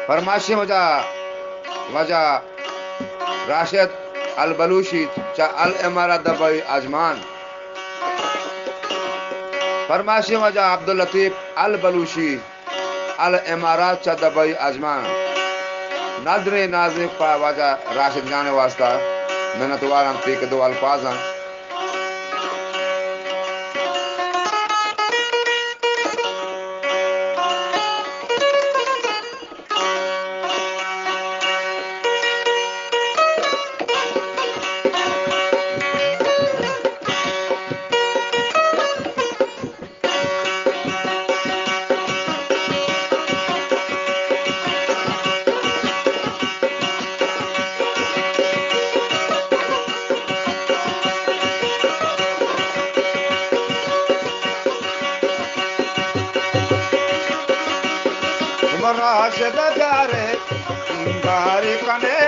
فرمائشی واجہ، واجہ راشد البلوشی چہ الامارات دبئی آجمان۔ فرمائشی واجہ عبداللطیف البلوشی الامارات چہ دبئی آجمان۔ ندریں نازیں پہ واجہ راشد جان واسطہ منتواراں، پیک دو الفاظاں۔ شما راشد بیارے سینگار کنے،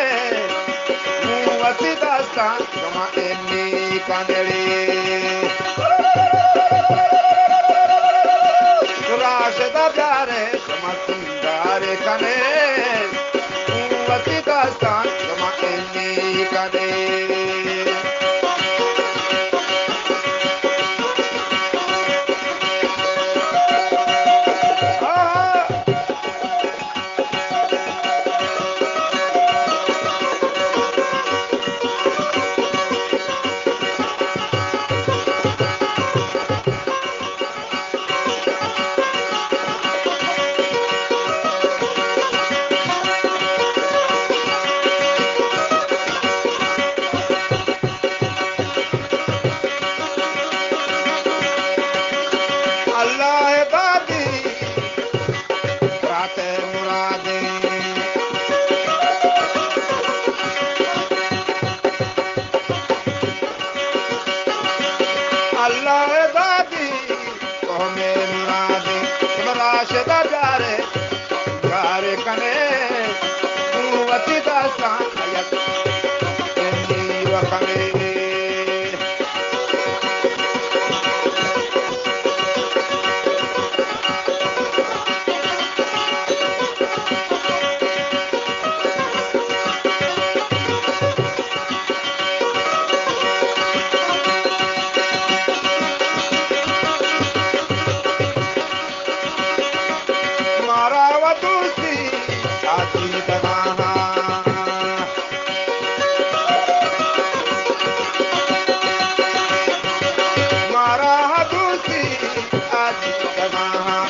من وتی دستاں شما ایمی کنڑی۔ راشد بیارے شما سینگار کنے، من وتی دستاں شما ایمی کنے۔ اللہ دادی برات مرادی۔ اللہ دادی تو ہمیں مرادی۔ شما راشد بیارے، بیارے کنے، من وتی دستاں یک ایمی وکنے۔ مارا و دوستی آتی تگاہاں۔ مارا دوستی آتی تگاہاں۔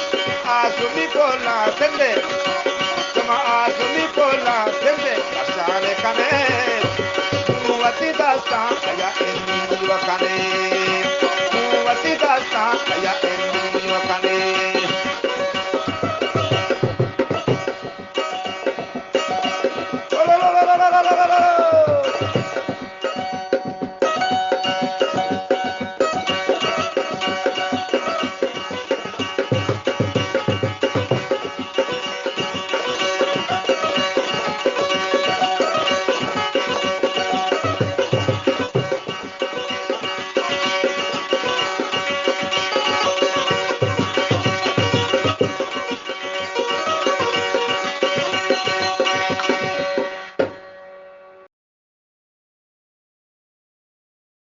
آسمی پولا سندے، شما آسمی پولا سندے، اشار کنے، وتی دستاں یا اندو کنے۔